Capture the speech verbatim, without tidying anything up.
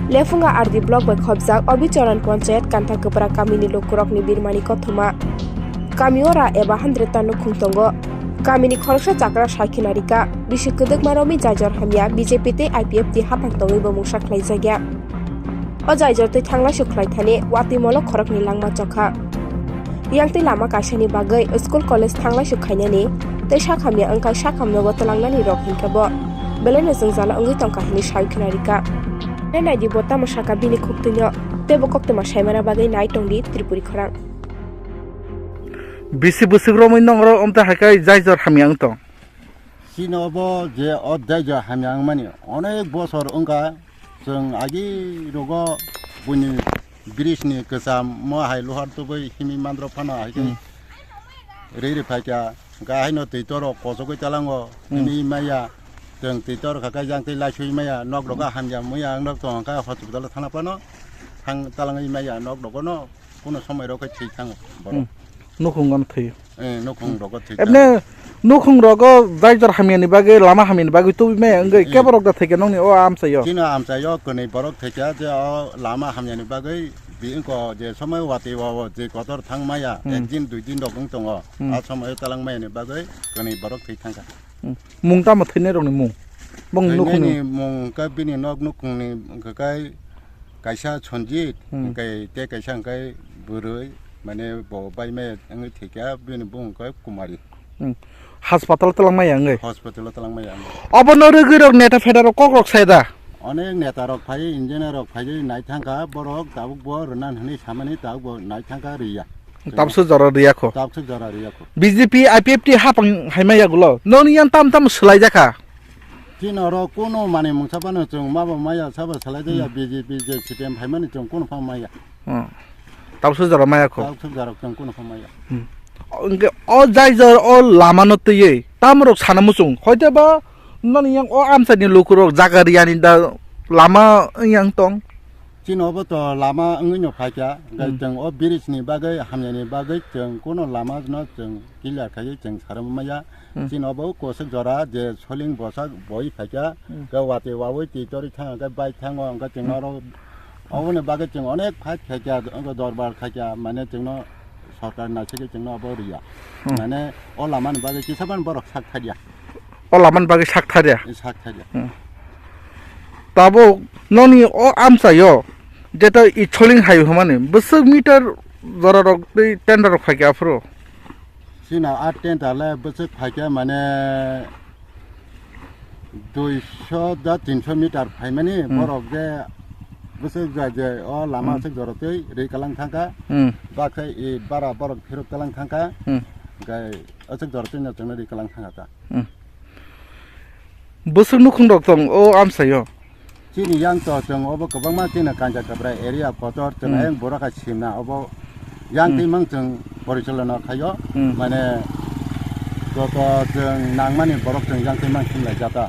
Lephunga R D block bai khopjak Obichoran Panchayat Kantha Kwpra kamini lukurokni birmani kothoma. Kamio ra eba hundred ta nukhung tongo. Kamini khoroksa chakra saikhe narika, bisi kwdwkma romwi jaijor hamya B J P tei I P F T haphang tongwi bo mungsa khlaijakya. O jaijor tei thanglaisu khlai thani watwi molo khorokni langma chokha. Yang tei lama kaisani bagwi school college thanglaisu khainani tei sak hamya wngkha sak hamnogo twlangnani rok hinkhe bo belaino jwngjala wngwi tongkha hinwi sawi khna rikha. Nai naidi bo tamo saka bini khuktwino tei bo koktwma saimana bagwi nai tongdi Tripuri khorang. Bisi bwswk romwi nongro omtwi hai khe jaijor hamya wng tong. Chini obo je o daijo hamya wngmani onek bosor wngkha, chwng agi rogo buini bridge ni kwcham mo hai luhar tubui himwi mandrok phano hai khe Hmm. riri phaikha, hwnkhe haino twi toro kochogwi talango Hmm. himwi maya, chwng twi tor kha khe jang tei laisui maya, nok rogo hamya muya wng nok tong kha hospital o thana phano thang talangwi maya nok rogo no. Kuno somoi rok khe thwi thango borok. Hmm. Nukhung gano thwi. Eh, nukhung rogo thwi thango. Ebne nukhung rogo jaijor hamyani bagwi, lama hamyani bagwi tubui maya wngwi Eh. kebo rok da thwikha nongni o amchaio? Chini amchaio kwnwi borok thwikha je o lama hamyani bagwi bi wngkho je somoi watwi o je kotor thang maya, Hmm. ek din dui din rok wng tongo. Hmm. A somoi talang mayani bagwi kwnwi borok thwi thangkha. Hmm. Mung tamo thwinai rokni mung? Bong nukhungni Thwinaini mung khe bini nok nukhungni wngkha khe kaisa Sanjit, Hmm. hwnkhe tei kaisa hwnkhe bwrwi, mane bo bai maya wngwi thwikha, bini bung hwnkhe Kumari. Hmm. Haspatal twlang maya wngwi? Hospital o twlang maya wngwi. Obono rwgwi rok neta pheda rok kok rok sai da? Onek neta rok phai, engineer rok phaiwi nai thangkha, borok tabuk bo rwna hwnwi samani tabuk bo nai thangkha, rwya. Tabswk jora rwya kho. Tabswk jora rwya kho. B J P, I P F T hapang hai maya gulo. Noni yang tam tam swlai jakha. Chini oro kuno manwi mungsa phano chwng mabo maya sabo salai jaya, Hmm. B J P je C P M phaimani chwng kuno pha maya. Hmm. Tabswk jora maya kho. Tabswk jora chwng kuno pha maya. Hmm. Hwnkhe o jaijor o lama no twiwi tamrok sana muchung. Hoite ba noni yang o amchaini lukurok jaga riyani da lama yang tong. Chini obo to lama wngwi no phaikha, hwnkhe Hmm. chwng o bridge ni bagwi, hamyani bagwi chwng kuno lama no chwng clear khaiwi chwng sarwma maya. Hmm. Chini obo kwswk jora je soling bwsak boi phaikha, Hmm. khe watwi wawi twi torwi thang khe bike thango, hwnkhe chwng Hmm. oro oboni bagwi chwng onek fight khaikha, wngkhe dorbar khaikha, mane chwngno sorkar naisingwi chwngno obo rwya. Hmm. Mane o lamani bagwi kisa phano borok sak thaiya. O lamani bagwi sak thaiya? Sak thaiya. Hmm. Tabuk noni o amchaio jeta i soling hai hwnmani bwswk meter jora rok tei tender rok phaikha aphuru? Chini a tender le bwswk phaikha mane duiso da tinso meter phaimani, Hmm. borok je bwswk ja je o lama Hmm. aswk jora twi rwi kalang thangkha. Hmm. Bakhe i bara borok phirok kalang thangkha. Hmm. Hwnkhe aswk jora twi no chwngno rwi kalang thangkha ta. Hmm. Bwswk nukhung rok tong o amchaio? Chini yang to chwng obo kwbangma chini Kanja Kabra area kotor chwng Hmm. ayang borok hai simna obo yang Hmm. twi mang chwng porichalona khaio. Hmm. Mane joto chwng nangmani borok chwng yang twi mang simlai jata.